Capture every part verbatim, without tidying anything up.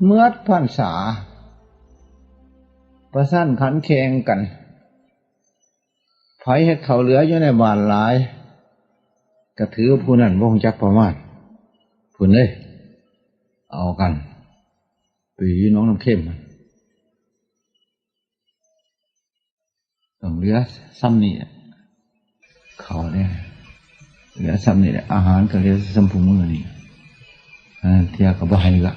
เมิดพรรษา ประชันขันแข่งกัน ไผเฮ็ดข้าวเหลืออยู่ในบ้านหลาย ก็ถือว่าผู้นั้นบ่รู้จักประมาณ พุ้นเด้ เอากัน ไปอยู่หนองน้ำเค็ม ต้องเหลือส่ำนี้ ข้าวเนี่ย เหลือส่ำนี้แหละ อาหารก็เหลือส่ำผู้มื้อนี่ อันนั้นเทื่อก็บ่ให้เหลือ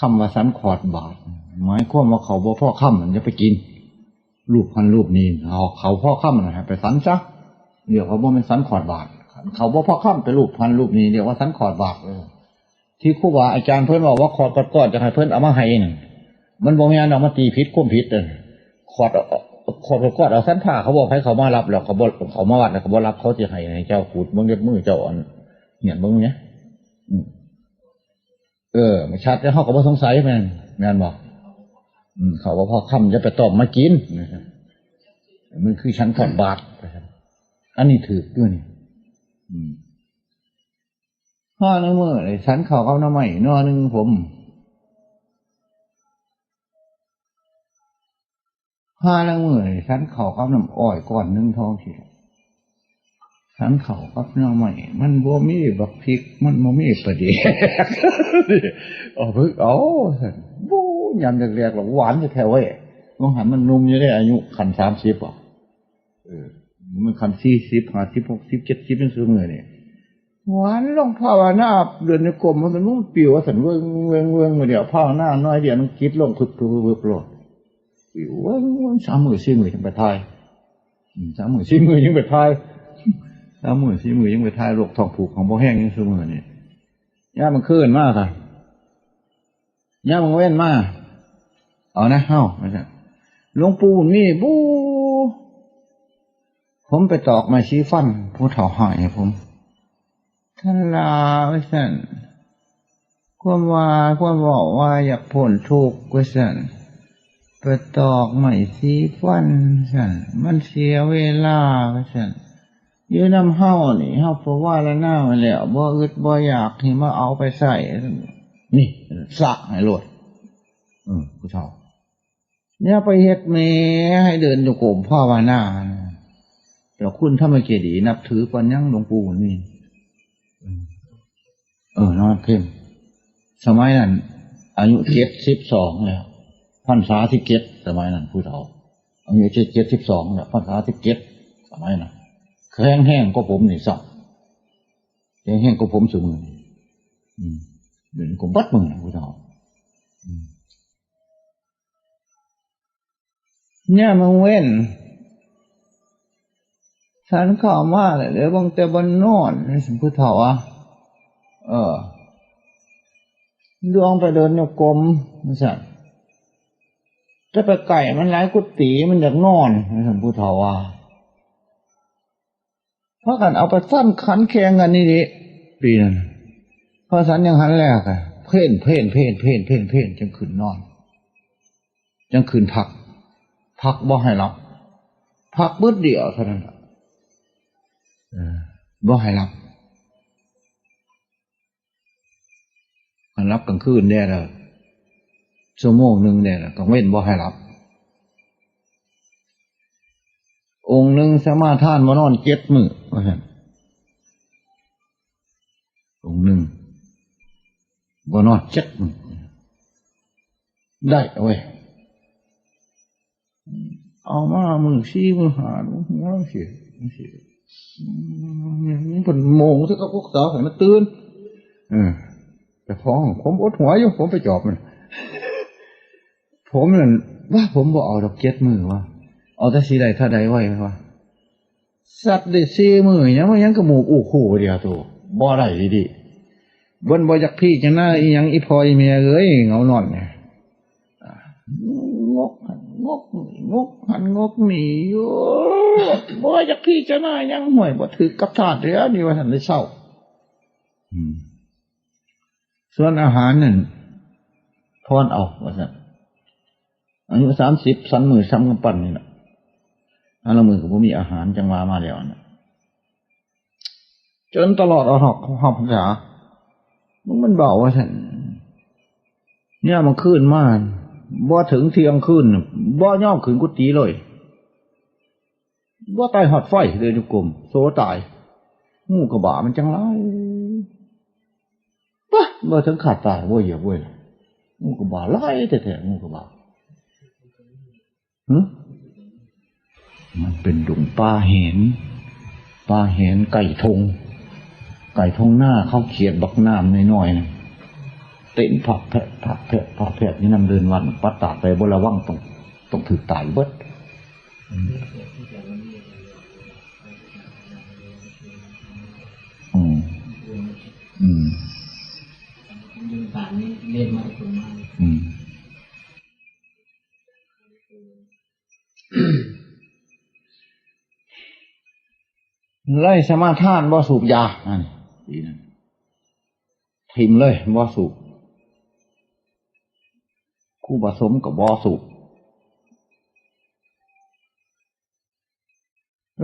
คำว่าสันขอดบาตร หมายความว่าข้าวบ่พอคำ อย่าไปกิน ลูกหั้นลูกนี้ เอาข้าวพอคำน่ะให้ไปสันซะ เรียกว่าบ่แม่นสันขอดบาตร ข้าวบ่พอคำ ไปลูกหั้นลูกนี้ เรียกว่าสันขอดบาตร เออ ที่ครูบาอาจารย์เพิ่นเว้าว่าขอดกอดๆ อยากให้เพิ่นเอามาให้นั่น มันบ่แม่นดอก มันตีผิดความผิดเด้อ ขอดเอา ขอดกอดๆ เอาสันผ้า เขาบอกให้เขามารับแล้ว เขาบ่ เขามาวัดแล้ว เขาบ่รับ เขาสิให้ ให้เจ้าขูดเบิ่งเล็บมือเจ้า อัน เหียนเบิ่งเนี่ย อืม เออ มันชัดแล้ว เฮาก็บ่สงสัย แม่น แม่นบ่ อืม ข้าวบ่พอคำ อย่าไปต้มมากิน มันคือสันขอดบาตร อันนี้ถืกอยู่นี่ อืม ห่อหนึ่งมื้อนี่สันข้าวกับหน่อไม้หน่อหนึ่งผม ห่อหนึ่งมื้อนี่สันข้าวกับน้ำอ้อยก้อนหนึ่งเท่าซี้ สันข้าวกับหน่อไม้ มันบ่มีบักพริก มันบ่มีปลาแดก เอาพริกเอา ซั่น บู๊ ยามแลกๆ แล้วหวานแท้ๆ เว้ย ว่าหั้นมันหนุ่มอยู่เด้ อายุคันสามสิบอะ เออ มันคันสี่สิบ ห้าสิบ หกสิบ เจ็ดสิบ จั่งซุมื้อนี่ หวานลงภาวนา เดินจงกรม มันเป็นมันปิว ว่าซั่น เวิ้งเวิ้งเวิ้ง มื้อเดียวภาวนาน้อยเดียว มันจิตลง พึบพึบพึบพึบโลด ปิว เวิ้งเวิ้ง สามมื้อสี่มื้อจั่งไปถ่าย อืม สามมื้อสี่มื้อจั่งไปถ่าย สามมื้อสี่มื้อจั่งไปถ่าย โรคท้องผูกของบ่แห้งจั่งซุมื้อนี่ ยามมันคืนมาค่ะ ยามมันเว้นมา เอานะเฮา ว่าซั่น หลวงปู่นี่ บู๊ ผมไปตอกไม้สีฟัน ผู้เฒ่าให้ผม ท่านลา ว่าซั่น ความว่า ความเว้าว่าอยากพ้นทุกข์ ว่าซั่น ไปตอกไม้สีฟัน ซั่น มันเสียเวลา ว่าซั่น อยู่นำเฮานี่ เฮาภาวนามาแล้ว บ่อึดบ่อยาก ให้มาเอาไปใช้ นี่ สะให้โลด เออ ผู้เฒ่า อย่าไปเฮ็ดแหม ให้เดินจงกรมภาวนา เจ้าคุณธรรมเจดีย์นับถือปานหยังหลวงปู่นี่ เออ นอนเพ่ง สมัยนั้น อายุเจ็ดสิบสองแล้ว พรรษาสิบเจ็ด สมัยนั้น ผู้เฒ่า อายุเจ็ด เจ็ดสิบสองแล้ว พรรษาสิบเจ็ด สมัยนั้น แข็งแรงกว่าผมนี่ซ้ำ แข็งแรงกว่าผมซุมื้อนี่ อืม เดินจงกรมเบิดมื้อนะ ผู้เฒ่า อืม ยามมันเว้น ฉันข้าวมาแล้ว เหลือเบิ่งแต่บ่อนนอน ผู้เฒ่าว่า เออ ดวงไปเดินจงกรม ว่าซั่น จะไปใกล้มันหลาย กุฏิมันอยากนอน ว่าซั่น ผู้เฒ่าว่า พากันเอาไปสันขันแข่งกันนี่ดิ ปีนั้น พอสันยังหันแล้วก็ เพ่น เพ่น เพ่น เพ่น เพ่น เพ่น จั่งขึ้นนอน จั่งขึ้นพัก พักบ่ให้หลับ พักปึ๊ดเดียวเท่านั้นล่ะ เออ บ่ให้หลับ คันหลับกลางคืนแด่แล้ว ชั่วโมงหนึ่งแด่แล้ว กลางเว็นบ่ให้หลับ องค์หนึ่งสมาทานบ่นอนเจ็ดมื้อ ว่าซั่น องค์หนึ่งบ่นอนเจ็ดมื้อ ได้เว้ย เอามามื้อสี่มื้อห้า มื้อหก จั่งซี้ จั่งซี้ อืม มันเป็นโมงที่เขาพวกสาวให้มาตื่น เออ แต่ของผมอดหัวอยู่ ผมไปจอบมัน ผมนั่น ว่าผมบ่เอาดอกเจ็ดมื้อวะ เอาแต่สิได้เท่าใดไว้วะ สัตว์ได้สี่มื้อ ยังว่ายังกระหมูกอู้คู่เดียวโต บ่ได้ดีๆ เบิ่นบ่อยากพิจารณาอีหยัง อีพ่ออีแม่เอ้ย เหงานอนเนี่ย อ่า งกหั้นงกนี่ งกหั้นงกนี่อยู่ บ่อยากพิจารณาหยัง ห่วย บ่ถืกกับธาตุเด้อนี่ ว่าซั่นได้เซา อืม ส่วนอาหารนั่น ทอนเอา ว่าซั่น อายุสามสิบ สันมื้อส่ำกำปั้นนี่แหละ อันละมื้อก็บ่มีอาหาร จั่งว่ามาแล้วน่ะ จนตลอดเอาฮอด ฮอดพรรษา มึงมันเบา ว่าซั่น เนี่ยมันขึ้นมา บ่ถึงเที่ยงคืน บ่ยอมขึ้นกุฏิเลย บ่ตายฮอดไฟเลย โยมกรม โสตาย งูกระบามันจังหลาย ปะ บ่ถึงขาดตาย บ่เหยียบเว้ย งูกระบาหลายแท้ๆ งูกระบา หึ มันเป็นดงป่าแหน ป่าแหนไก่ทง ไก่ทงหน้าเขาเขียดบักน้ำน้อยๆนะ เต้นผักแผะผักแผะผักแผะนี่นำเดินวัน ปัดตาดไปบ่ระวังต้อง ต้องถือตายเบิด อืม อืม อืม เลยสมาทานบ่สูบยา อันนี้ ปีนั้น ถิ่มเลย บ่สูบ ครูบาสมก็บ่สูบ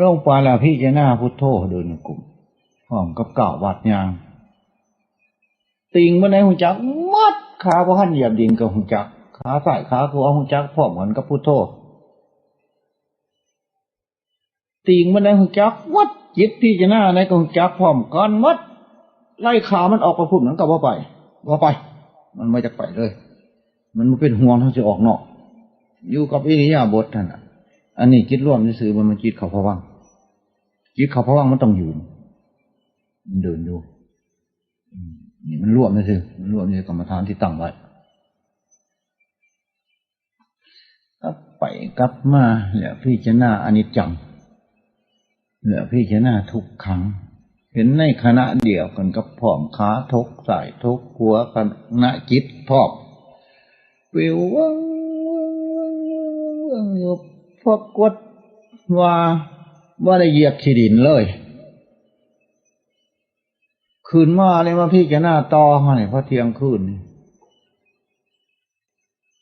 ลงไปแล้วพิจารณาพุทโธ เดินจงกรม พร้อมกับก้าวบาดย่าง ติ่งบ่ได้ฮู้จักหมด ขาบ่ทันเหยียบดินก็ฮู้จัก ขาซ้ายขาขวาฮู้จัก พร้อมกันกับพุทโธ ติ่งมันได้ฮู้จักหมด จิตพิจารณาในก็ฮู้จักพร้อมกันหมด ไล่ขามันออกไปพุ้นมันก็บ่ไป บ่ไป มันบ่อยากไปเลย มันบ่เป็นห่วงทางสิออกนอก อยู่กับอิริยาบถนั่นน่ะ อันนี้จิตรวมซื่อๆ มัน มันจิตเข้าภวังค์ จิตเข้าภวังค์มันต้องยืน มันเดินอยู่ อืม นี่มันรวมซื่อๆ มันรวมในกรรมฐานที่ตั้งไว้ กลับไปกลับมา แล้วพิจารณาอนิจจัง แล้วพิจารณาทุกขัง เห็นในขณะเดียวกันกับพร้อมขาทกซ้ายทกขวา ขณะจิตพร้อม วิววังวังวังวังอยู่ ปรากฏว่าบ่ได้เหยียบขี้ดินเลย คืนมาเลยมาพิจารณาต่อ หั่นนี่ พอเที่ยงคืนนี่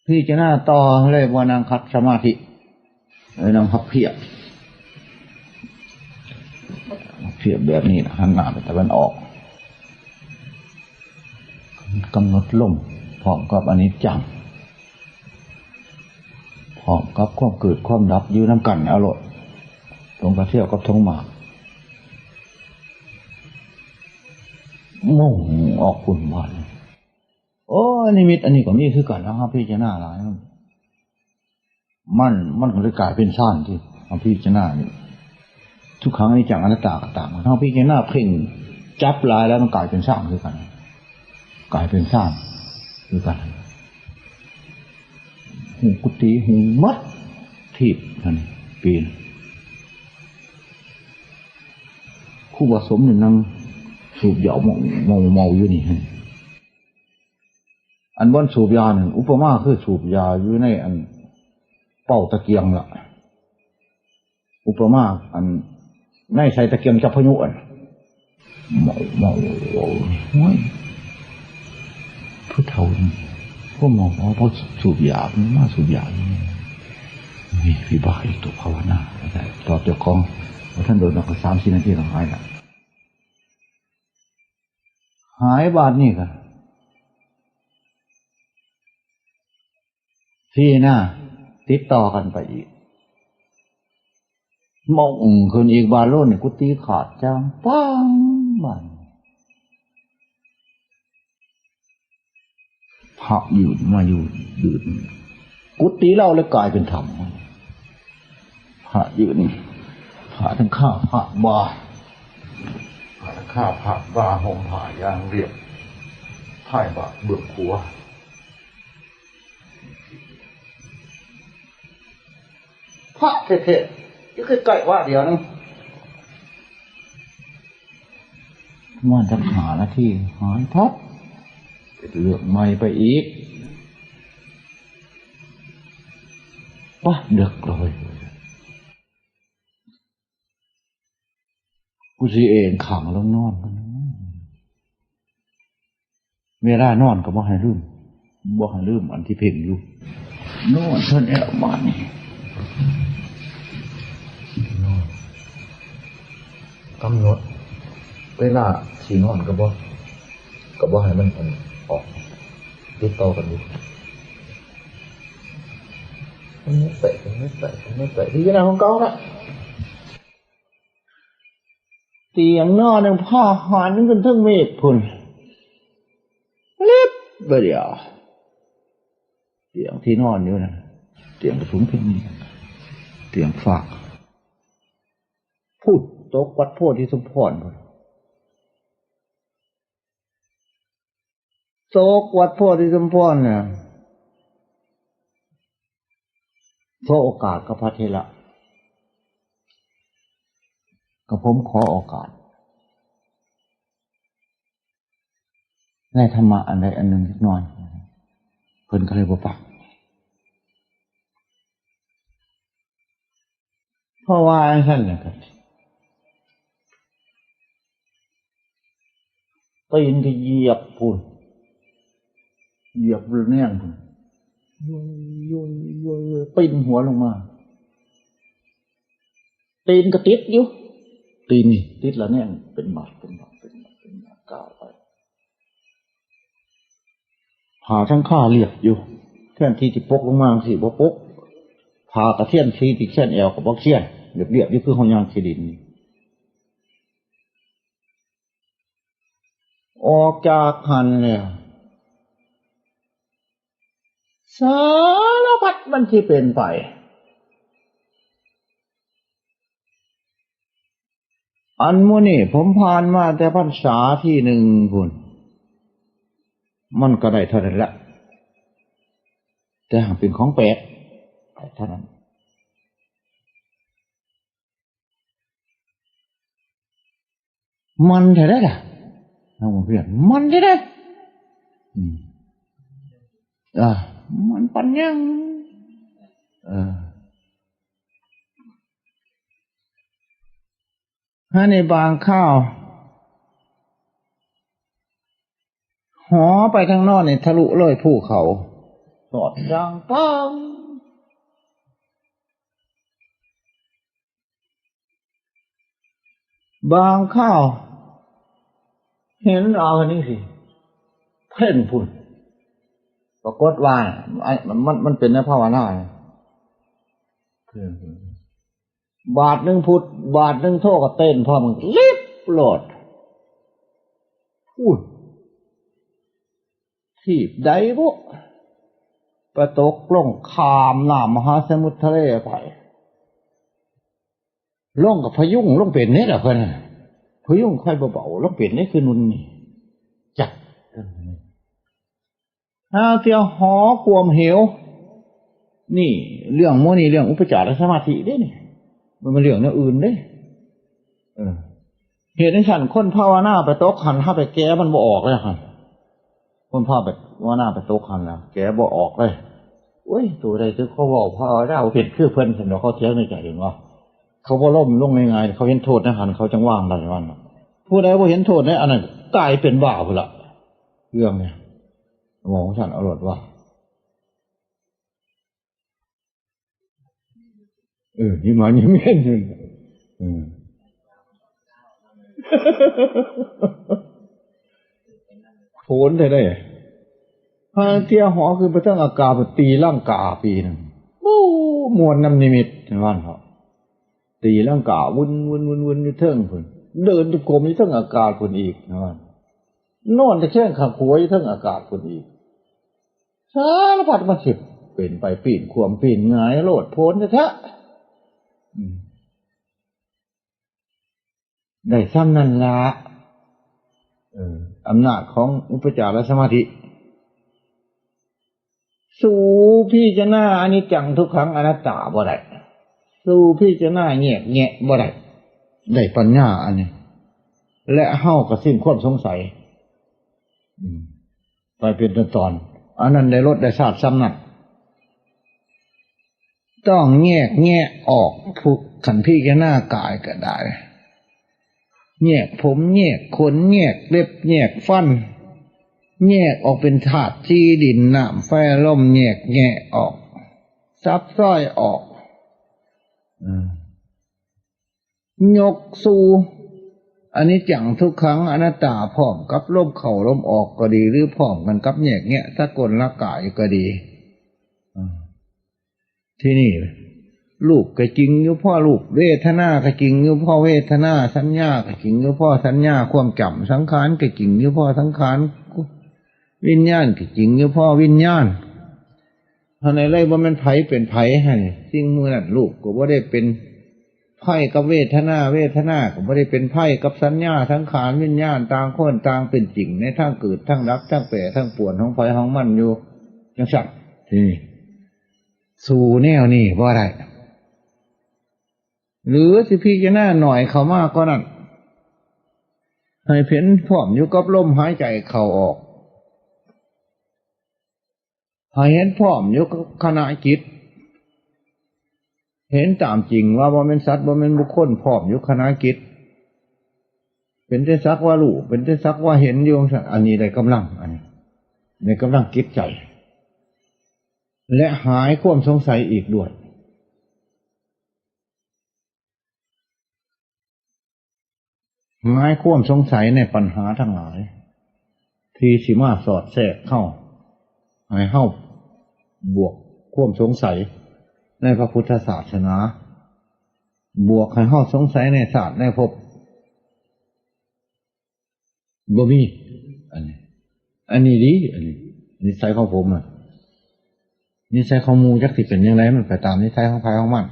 พิจารณาต่อเลย บ่นั่งขัดสมาธิ เลยนั่งพับเพียบ พับเพียบแบบนี้นะ หันหน้าไปตะวันออก กำหนดลม พร้อมกับอนิจจัง พร้อมกับความเกิดความดับอยู่นำกัน เอาโลด ตรงกระเที่ยวกับทงหมาก มุ่งออกพุ้นบาดนี้ โอ้ย นิมิตอันนี้ก็มีคือกันนะครับ พิจารณาหลาย มัน มันก็เลยกลายเป็นฌานที่ เอาพิจารณานี่ ทุกขังอนิจจังอนัตตาก็ตาม เฮาพิจารณาเพ่งจับหลายแล้วมันกลายเป็นฌานคือกัน กลายเป็นฌานคือกัน ฮู้กุฏิฮู้หมด ทิพย์นั่นปีน ครูบาสมนี่นั่งสูบเหย้าเมา เมา เมาอยู่นี่ อันบ่อนสูบยานั่น อุปมาคือสูบยาอยู่ในอันเป้าตะเกียงล่ะ อุปมาอันในใส่ตะเกียงจับพายุอัน เมา เมา เมา โอ้ย ผู้เฒ่านี่ พวกหมอ พอสูบยา มันมาสูบยาอยู่นี่ นี่พี่บ้าอีกตัวภาวนา ตอบเจ้าของ ว่าท่านโดนเอาไปสามสี่นาทีก็หายละ หายบาดนี่ก็ ที่หน้า ติดต่อกันไปอีก มองขึ้นอีกบาดโลดนี่ กุฏิขาดจางปังบาด พระยืนมาอยู่ ยืน กุฏิเราเลยกลายเป็นธรรม พระยืน พระทั้งข้าพระบา พระทั้งข้าพระบา ห่มผ้าอย่างเรียบ ท้ายบาทเบื้องขวา พระแท้ๆ อยู่ใกล้ๆ ว่าเดียวนึง มาจักหานาที หายทับ เลือกใหม่ไปอีก ปะ เดือกเลย กูสิเอนข้างลงนอนกันนะ เวลานอนก็บ่ให้ลืม บ่ให้ลืมอันที่เพ่งอยู่ นอนเท่านี้ละบาดนี้ นอน กำหนด เวลาสินอนก็บ่ ก็บ่ให้มันออก ติดต่อกันอยู่ มันไม่แปลก มันไม่แปลก มันไม่แปลก พิจารณาของเก่าละ เตียงนอนยังผ้าหันขึ้นเทิงเมฆพุ้น ลิบบ่เดียว เตียงที่นอนอยู่นะ เตียงกระสุนเพียงนี้ เตียงฝาก พูดตกวัดโพธิสมพรพุ้น ตกวัดโพธิสมพรเนี่ย ขอโอกาสกับพระเถระ กับผมขอโอกาส ในธรรมะอันใดอันหนึ่งเล็กน้อย เพิ่นก็เลยบ่ปาก เพราะว่าอันนั้นนะครับ ตีนก็เหยียบพุ้น เหยียบระแนงพุ้น ยุยยุยยุยยุย ปีนหัวลงมา ตีนก็ติดอยู่ ตีนนี่ติดระแนง เป็นบาด เป็นบาด เป็นบาด เป็นบาด ก้าวไป ผ้าทั้งคาเรียบอยู่ แทนที่สิปกลงมาจั่งซี้ บ่ปก ผ้ากระเทียนสีที่แขนแอวก็บ่เทียน เรียบๆอยู่ คือเฮาย่างขี้ดินนี่ ออกจากหั้นแล้ว สารพัดมันสิเป็นไป อันหมู่นี้ผมผ่านมาแต่พรรษาที่หนึ่งพุ้น มันก็ได้เท่านั้นละ แต่หากเป็นของแปลก เท่านั้น มันแท้ๆล่ะ นักบวชเพียร มันแท้ๆ อืม อ่า มันปัญญา เออ ถ้าในบางคราว หอไปทางนอนนี่ทะลุเลยภูเขา สอดดังปัง บางคราว เห็นเอาอันนี้สิ เพ่งพุ้น ปรากฏว่า ไอ้ มัน มัน มันเป็นในภาวนา เพ่งพุ้น บาทหนึ่งพุทธ บาทหนึ่งโธ ก็เต้นพร้อมกัน ลิบโลด พูด ทีบใดบุ ไปตกลงข้ามน้ำมหาสมุทรทะเลไป ลงกับพายุงลงเป็นนี่แหละเพิ่นน่ะ พายุงค่อยเบาๆ ลงเป็นนี่คือนุ่นนี่ จัก หาเที่ยวหอความเหว นี่เรื่องหมู่นี้เรื่องอุปจารสมาธิเด้นี่ มันเป็นเรื่องแนวอื่นเด้ เออ เหตุในชั้นคนภาวนาไปตกหั้น ถ้าไปแก้มันบ่ออกเลยหั่น คนภาวนาไปตกหั้นแล้ว แก้บ่ออกเลย โอ้ย ตัวใดที่เขาเว้าภาวนาบ่เป็นคือเพิ่นซั่นดอก เขาเถียงในใจเห็นว่า เขาบ่ล้มลงง่ายๆ เขาเห็นโทษในหั้น เขาจังวางได้ว่าหั่น ผู้ใดบ่เห็นโทษในอันนั้น กลายเป็นบ้าพุ้นละ เรื่องเนี่ย หมอของฉันเอาโลดว่า เออ นี่มานี่แม่นอยู่ เออ โผนได้ได้ พาเที่ยวหอขึ้นไปเทิงอากาศ ตีลังกาปีหนึ่ง โอ้ ม่วนนำนิมิตว่าหั่นเถาะ ตีลังกา วุ่นๆๆๆ อยู่เทิงพุ้น เดินจงกรมอยู่เทิงอากาศพุ้นอีกว่าหั่น นอนตะแคงข้างขวาอยู่เทิงอากาศพุ้นอีก สารพัดมันสิเป็นไป ปีนขวมปีนหงายโลดโผนแท้ๆ อืม ได้ส่ำนั่นละ เออ อำนาจของอุปจารสมาธิ สู้พิจารณาอนิจจังทุกขังอนัตตาบ่ได้ สู้พิจารณาแยกแยะบ่ได้ ได้ปัญญาอันนี้ และเฮาก็สิ้นความสงสัย อืม ไปเป็นตอนๆ อันนั้นได้รสได้ชาติส่ำนั้น ต้องแยกแยะออก ผู้คันพิจารณากายก็ได้ แยกผม แยกขน แยกเล็บ แยกฟัน แยกออกเป็นธาตุสี่ ดิน น้ำ ไฟ ลม แยกแยะออก สับซ้อยออก อืม ยกสู่ อนิจจังทุกขังอนัตตา พร้อมกับลมเข้าลมออกก็ดี หรือพร้อมกันกับแยกแยะสกลกายก็ดี อ่า ที่นี่ รูปก็จริงอยู่พอรูป เวทนาก็จริงอยู่พอเวทนา สัญญาก็จริงอยู่พอสัญญา ความจำ สังขารก็จริงอยู่พอสังขาร วิญญาณก็จริงอยู่พอวิญญาณ เท่านั้นเลย บ่แม่นไผเป็นไผหั่น สิ่งหมู่นั้น รูปก็บ่ได้เป็นไผกับเวทนา เวทนาก็บ่ได้เป็นไผกับสัญญา สังขาร วิญญาณ ต่างคนต่างเป็นจริง ในทางเกิด ทางดับ ทางแปร ทางปรวน ของไผของมันอยู่ จั่งซั้น ทีนี้ สู้แนวนี้บ่ได้ หรือสิพิจารณาน้อยเข้ามากว่านั้น ให้เห็นพร้อมอยู่กับลมหายใจเข้าออก ให้เห็นพร้อมอยู่กับขณะจิต เห็นตามจริงว่าบ่แม่นสัตว์ บ่แม่นบุคคล พร้อมอยู่ขณะจิต เป็นแต่สักว่ารู้ เป็นแต่สักว่าเห็นอยู่ อันนี้ได้กำลัง อันนี้ได้กำลังจิตใจ และหายความสงสัยอีกด้วย หายความสงสัยในปัญหาทั้งหลาย ที่สิมาสอดแทรกเฮา ให้เฮาบวกความสงสัยในพระพุทธศาสนา บวกให้เฮาสงสัยในชาติในภพ บ่มี อันนี้ อันนี้ดี อันนี้ นิสัยของผมอะ นิสัยของหมู่จักสิเป็นจั่งใด มันไปตามนิสัยของไผของมัน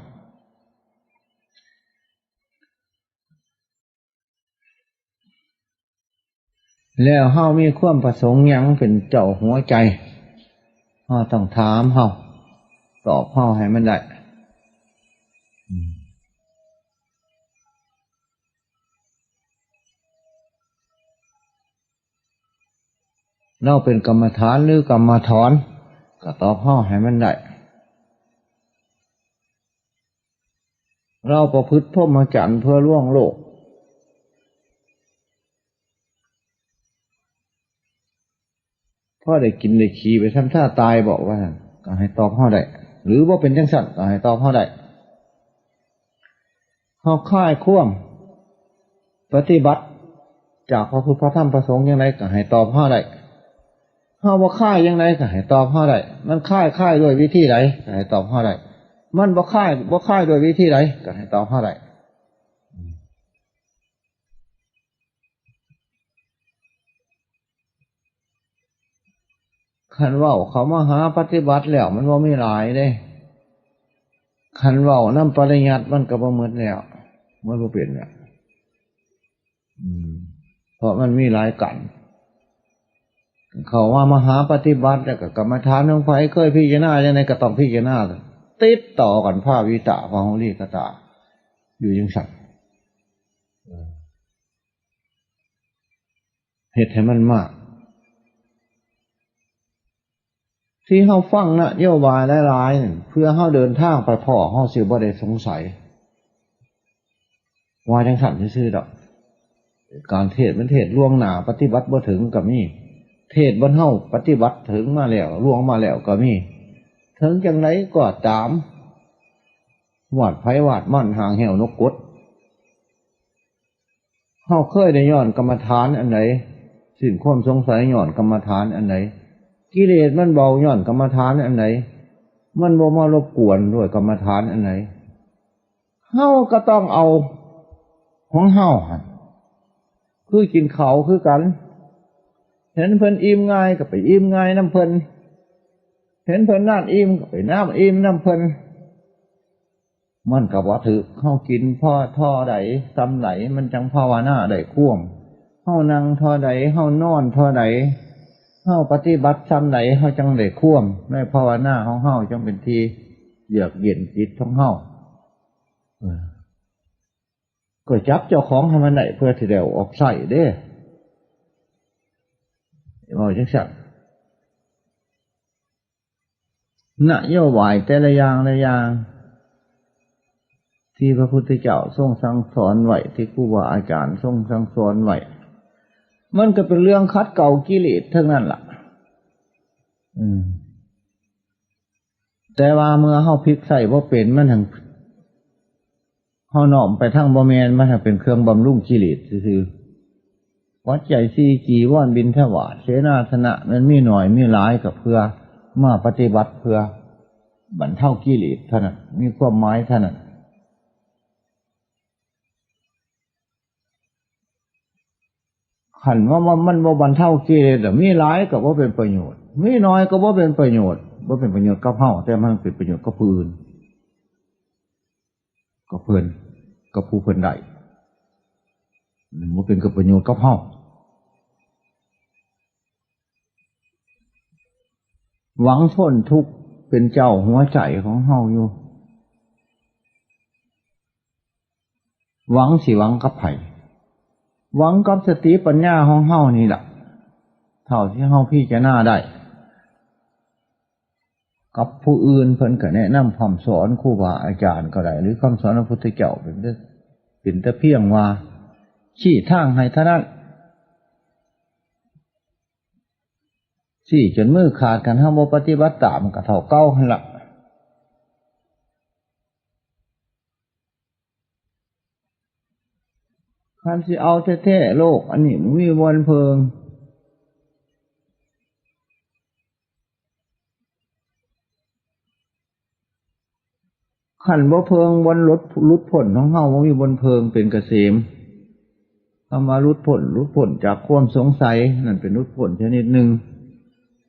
แล้วเฮามีความประสงค์หยังเป็นเจ้าหัวใจ เฮาต้องถามเฮา ตอบเฮาให้มันได้ อืม เราเป็นกรรมฐานหรือกรรมถอน ก็ตอบเฮาให้มันได้ เราประพฤติพรหมจรรย์เพื่อล่วงโลก พอได้กินได้ขี่ไปทำท่าตายบอกว่าซั่น ก็ให้ตอบเฮาได้ หรือบ่เป็นจั่งซั้น ก็ให้ตอบเฮาได้ เฮาคายความปฏิบัติจากพระพุทธพระธรรมพระสงฆ์จั่งใด ก็ให้ตอบเฮาได้ เฮาบ่คายจั่งใด ก็ให้ตอบเฮาได้ มันคาย คายด้วยวิธีใด ก็ให้ตอบเฮาได้ มันบ่คาย บ่คายด้วยวิธีใด ก็ให้ตอบเฮาได้ คันเว้าเข้ามาหาปฏิบัติแล้ว มันบ่มีหลายเด้ คันเว้านำปริยัติมันก็บ่หมดแล้ว มันบ่เป็นแล้ว อืม เพราะมันมีหลายกัน เข้ามา มาหาปฏิบัติแล้วก็กรรมฐานของไผเคยพิจารณาจั่งใดก็ต้องพิจารณา ติดต่อกัน ภาวิตะ พาหุลิกตา อยู่จั่งซั้น เฮ็ดให้มันมาก ที่เฮาฟังนโยบายหลายๆนั่น เพื่อเฮาเดินทางไปพ้อ เฮาสิบ่ได้สงสัย ว่าจั่งซั้นซื่อๆดอก การเทศน์มันเทศน์ล่วงหน้า ปฏิบัติบ่ถึงก็มี เทศน์บ่เฮาปฏิบัติถึงมาแล้ว ล่วงมาแล้วก็มี ถึงจั่งใดก็ตาม วาดไผวาดมัน ห่างแห้วนกกด เฮาเคยได้ย้อนกรรมฐานอันใด สิ้นความสงสัยย้อนกรรมฐานอันใด กิเลสมันเบาย้อนกรรมฐานอันใด มันบ่มารบกวนด้วยกรรมฐานอันใด เฮาก็ต้องเอาของเฮาหั่น คือกินข้าวคือกัน เห็นเพิ่นอิ่มง่ายก็ไปอิ่มง่ายนำเพิ่น เห็นเพิ่นนอนอิ่มก็ไปนอนอิ่มนำเพิ่น มันก็บ่ถืก เฮากินพอเท่าใดส่ำใด มันจั่งภาวนาได้ความ เฮานั่งเท่าใด เฮานอนเท่าใด เฮาปฏิบัติส่ำใด เฮาจั่งได้ความ ในภาวนาของเฮาจั่งเป็นที่เยือกเย็นจิตของเฮา เออ ก็จับเจ้าของให้มันได้ เพื่อที่ได้ออกใช้เด้ เว้าจั่งซั้น นโยบายแต่ละอย่างละอย่าง ที่พระพุทธเจ้าทรงสั่งสอนไว้ ที่ครูบาอาจารย์ทรงสั่งสอนไว้ มันก็เป็นเรื่องขัดเกลากิเลสทั้งนั้นล่ะ อืม แต่ว่าเมื่อเฮาพลิกใช้บ่เป็น มันหั้น เฮาน้อมไปทางบ่แม่น มันเป็นเครื่องบำรุงกิเลสซื่อๆ ปัจจัยสี่ จีวร บิณฑบาต เสนาสนะ มันมีหน่อยมีหลายก็เพื่อมาปฏิบัติ เพื่อบรรเทากิเลสเท่านั้น มีความหมายเท่านั้น คันว่ามัน มันบ่บรรเทากิเลสอะ มีหลายก็บ่เป็นประโยชน์ มีน้อยก็บ่เป็นประโยชน์ บ่เป็นประโยชน์กับเฮา แต่มันเป็นประโยชน์กับผู้อื่น กับเพิ่น กับผู้เพิ่นได้ มันบ่เป็นกับประโยชน์กับเฮา หวังพ้นทุกข์เป็นเจ้าหัวใจของเฮาอยู่ หวังสิหวังกับไผ หวังกับสติปัญญาของเฮานี่ล่ะ เท่าที่เฮาพิจารณาได้ กับผู้อื่นเพิ่นก็แนะนำคำสอนครูบาอาจารย์ก็ได้ หรือคำสอนพระพุทธเจ้าเป็นแต่ เป็นแต่เพียงว่า ชี้ทางให้เท่านั้น ชี้จนมือขาด คันเฮาบ่ปฏิบัติตามก็เท่าเก่าหั่นล่ะ คันสิเอาแท้ๆ โลกอันนี้บ่มีบ่อนเพิ่ง คันบ่เพิ่งบ่อนหลุด หลุดพ้นของเฮา บ่มีบ่อนเพิ่งเป็นเกษม คำว่าหลุดพ้น หลุดพ้นจากความสงสัย นั่นเป็นหลุดพ้นชนิดหนึ่ง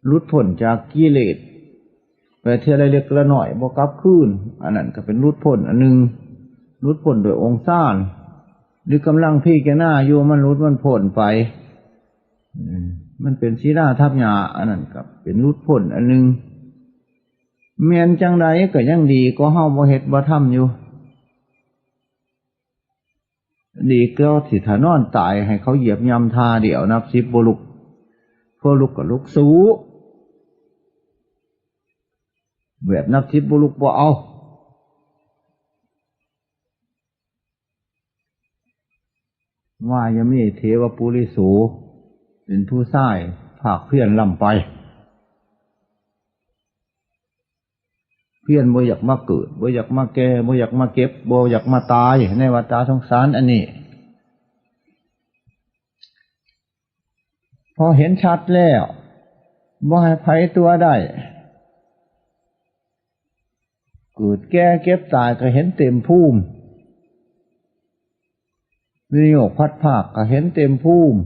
หลุดพ้นจากกิเลสไปเทื่อละเล็กละน้อย บ่กลับคืน อันนั้นก็เป็นหลุดพ้นอันหนึ่ง หลุดพ้นโดยองค์ฌาน หรือกำลังพิจารณาอยู่ มันหลุดมันพ้นไป อืม มันเป็นศิลาทับหญ้า อันนั้นก็เป็นหลุดพ้นอันหนึ่ง แม่นจั่งใดก็ยังดีกว่าเฮาบ่เฮ็ดบ่ทำอยู่ ดีกว่าสิถ้านอนตายให้เขาเหยียบย่ำท่าเดียวนับสิบบ่ลุก พอลุกก็ลุกสู้ แบบนับสิบบ่ลุกบ่เอา วายเมเทวปุริโส เป็นผู้ชายภาคเพียรล้ำไป เพียรบ่อยากมาเกิด บ่อยากมาแก่ บ่อยากมาเจ็บ บ่อยากมาตาย ในวัฏฏะสงสารอันนี้ พอเห็นชัดแล้ว บ่ให้ไผตั๋วได้ เกิดแก่เจ็บตายก็เห็นเต็มภูมิ วิโยคพัดพรากก็เห็นเต็มภูมิ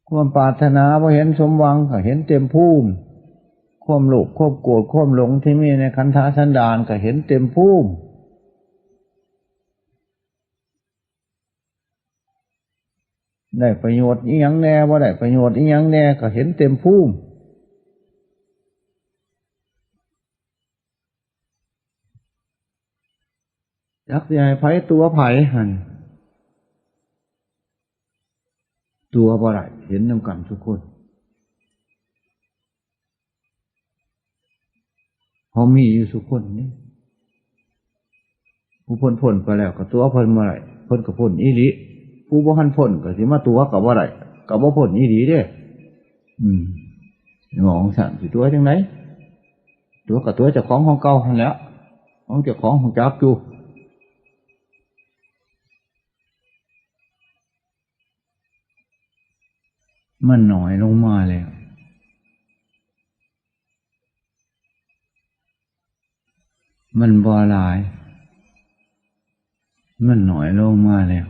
ความปรารถนาบ่เห็นสมหวังก็เห็นเต็มภูมิ ความโลภ ความโกรธ ความหลงที่มีในขันธสันดานก็เห็นเต็มภูมิ ได้ประโยชน์อิหยังแน่ บ่ได้ประโยชน์อิหยังแน่ ก็เห็นเต็มภูมิ จักสิให้ไผตั๋วไผหั่น ตั๋วบ่ได้ เห็นนำกันทุกคน เฮามีอยู่ทุกคนนี่ ผู้พ้นพ้นไปแล้วก็ตั๋วเพิ่นบ่ได้ เพิ่นก็พ้นอีหลี ผู้บ่ทันพ้นก็สิมาตั๋วก็บ่ได้ ก็บ่พ้นอีหลีเด้ อืม มองซั่นสิตั๋วจั่งใด ตั๋วก็ตั๋วเจ้าของของเก่าหั่นแหล้ว ของเจ้าของฮู้จักอยู่ มันน้อยลงมาแล้ว มันบ่หลาย มันน้อยลงมาแล้ว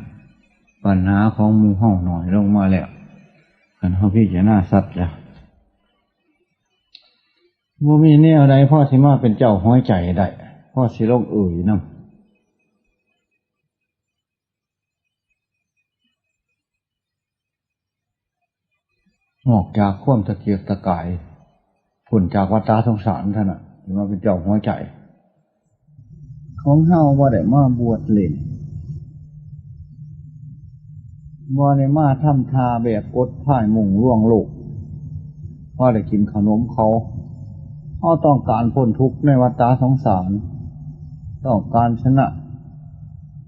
ปัญหาของหมู่เฮาน้อยลงมาแล้ว คันเฮาพิจารณาชัดแล้ว บ่มีแนวใดพอสิมาเป็นเจ้าหัวใจได้ พอสิลงเอยนำ ออกจากความตะเกียกตะกาย พ้นจากวัฏฏะสงสารเท่านั้น สิมาเป็นเจ้าหัวใจ ของเฮาบ่ได้มาบวชเล่น บ่ได้มาทำท่าแบกกดพายมุ่งลวงโลก พอได้กินขนมเขา เฮาต้องการพ้นทุกข์ในวัฏฏะสงสาร ต้องการชนะ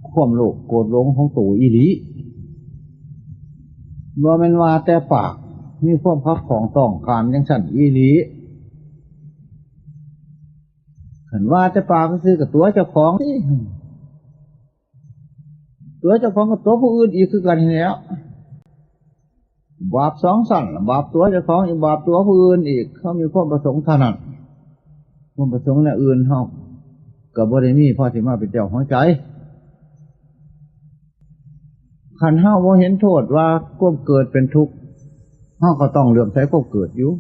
ความโลภโกรธหลงของตัวอีหลี บ่แม่นว่าแต่ปาก มีความคับของต้องการจั่งซั่นอีหลี ว่าแต่ปากซื่อกับตัวเจ้าของสิ ตัวเจ้าของกับตัวผู้อื่นอีกคือกันนี่แหล้ว บาปสองชั้นล่ะ บาปตัวเจ้าของอีก บาปตัวผู้อื่นอีก เขามีความประสงค์เท่านั้น ความประสงค์แนวอื่นเฮาก็บ่ได้มีพอสิมาเป็นเจ้าของใจ คันเฮาบ่เห็นโทษว่าความเกิดเป็นทุกข์ เฮาก็ต้องเหลื่อมใสความเกิดอยู่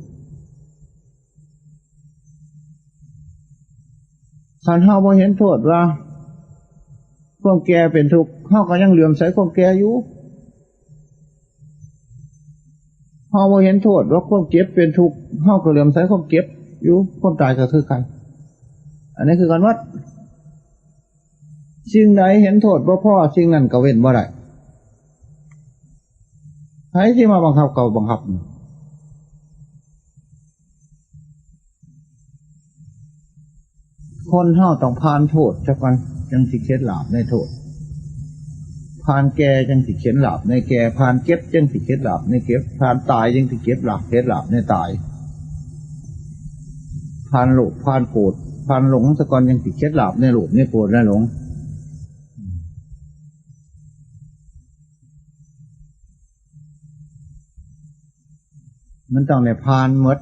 คันเฮาบ่เห็นโทษว่าความแก่เป็นทุกข์ เฮาก็ยังเหลื่อมใสความแก่อยู่ เฮาบ่เห็นโทษว่าความเจ็บเป็นทุกข์ เฮาก็เหลื่อมใสความเจ็บอยู่ ความตายก็คือกัน อันนี้คือกันหมด สิ่งใดเห็นโทษบ่พอ สิ่งนั้นก็เว้นบ่ได้ ไผสิมาบังคับก็บังคับ คนเฮาต้องผ่านโทษซะก่อน จั่งสิเข็ดหลาบในโทษ ผ่านแก่จั่งสิเข็ดหลาบในแก่ ผ่านเจ็บจั่งสิเข็ดหลาบในเจ็บ ผ่านตายจั่งสิเข็ดหลาบ เข็ดหลาบในตาย ผ่านโลภ ผ่านโกรธ ผ่านหลงซะก่อน จั่งสิเข็ดหลาบในโลภ ในโกรธ ในหลง มันต้องได้ผ่านหมด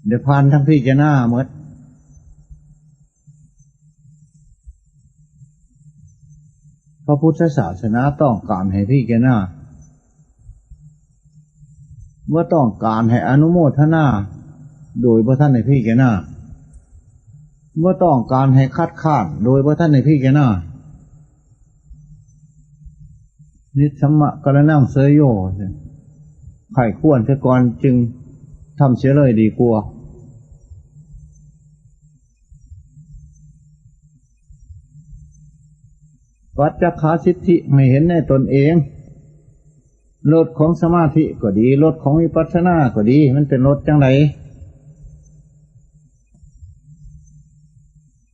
ได้ผ่านทั้งพิจารณาหมด พระพุทธศาสนาต้องการให้พิจารณา บ่ต้องการให้อนุโมทนา โดยบ่ทันได้พิจารณา บ่ต้องการให้คัดค้าน โดยบ่ทันได้พิจารณา นิสสัมมะกรณังเสยโย ใคร่ครวญเสียก่อนจึงทำเสียเลยดีกว่า ปัจจักขาสิทธิ ให้เห็นในตนเอง รสของสมาธิก็ดี รสของวิปัสสนาก็ดี มันเป็นรสจั่งใด